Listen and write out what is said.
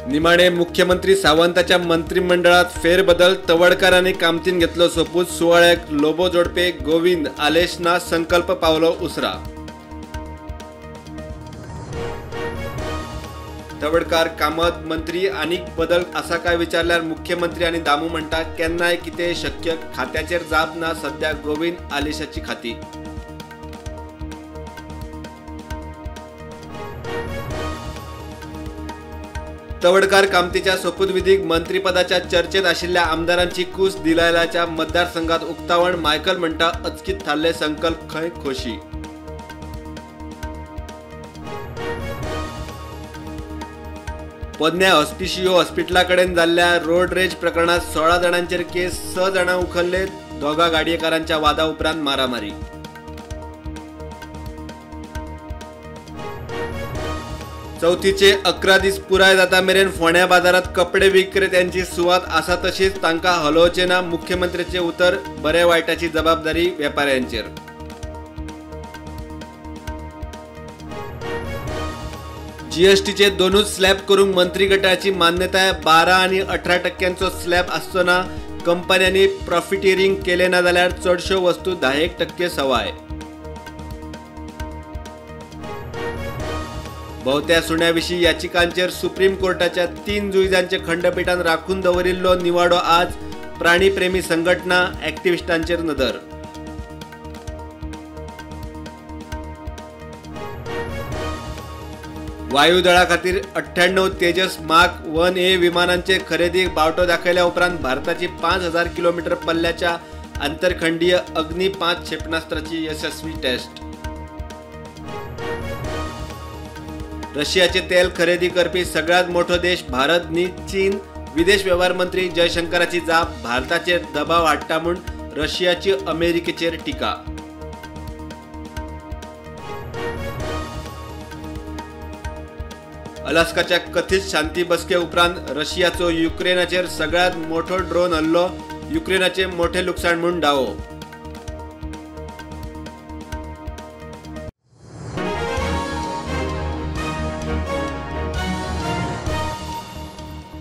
निमाणे मुख्यमंत्री सावंताच्या मंत्रिमंडळात फेरबदल, तवडकार आनी कामतीन घेतलो सोपूत. सुवाळ्याक लोबो जोडपे गोविंद आलेशना संकल्प पावलो उसरा. तवडकार कामत मंत्री आनीक बदल आसा काय विचारल्यार मुख्यमंत्री आनी दामू म्हणटा केन्नाय कितें शक्य, खात्याचेर जाप ना सध्या गोविंद आलेशाची खाती. तवडकार कामतीच्या सोपूतविधीक मंत्रीपदाच्या चर्चेत आशिल्ल्या आमदारांची कूस दिलायलाच्या मतदारसंघात उक्तावण. मायकल म्हणटा अचकीत थारले संकल्प खंय खोशी. पोन्न्या हॉस्पिशियो हॉस्पिटला कडेन जाल्ल्या रोड रेज प्रकरणात 16 जाणांचेर केस, 6 जाणां उखल्ले, दोगा गाडयेकारांच्या वादा उपरांत मारामारी. चवथीचे 11 दीस पुराय जाता मेरेन फोंड्या बाजारात कपडे विक्रेत्यांची सुवात आसा तशीच, तांकां हलोवचें ना, मुख्यमंत्र्याचें उतर. बऱ्या वायटाची जबाबदारी वेपाऱ्यांचेर. जीएसटीचे दोनूच स्लॅब करूंक मंत्रीगटाची मान्यताय. 12 आनी 18% स्लॅब आसचो ना. कंपन्यांनी प्रॉफिटियरिंग केलें ना जाल्यार चडश्यो वस्तू 10% सवाय. भोवत्या सुण्याविशीं याचिकांचेर सुप्रीम कोर्टाच्या 3 जुईजांच्या खंडपीठान राखून दवरिल्लो निवाडो आज. प्राणीप्रेमी संघटना ॲक्टिव्हिस्टांचेर नदर. वायुदळा खातीर 98 तेजस मार्क 1A विमानांचे खरेदीक बावटो दाखयल्या उपरांत भारताची 5000 किलोमीटर पल्ल्याच्या आंतरखंडीय अग्नी 5 क्षेपणास्त्राची यशस्वी टेस्ट. रशियाचे तेल खरेदी करपी सगळ्यात मोठो देश भारत न्ही चीन, विदेश वेव्हार मंत्री जयशंकराची जाप. भारताचेर दबाव हाडटा म्हूण रशियाची अमेरिकेचेर टिका. अलास्काच्या कथित शांती बसके उपरांत रशियाचो युक्रेनाचेर सगळ्यात मोठो ड्रोन हल्लो, युक्रेनाचे मोठे लुकसाण म्हूण दावो.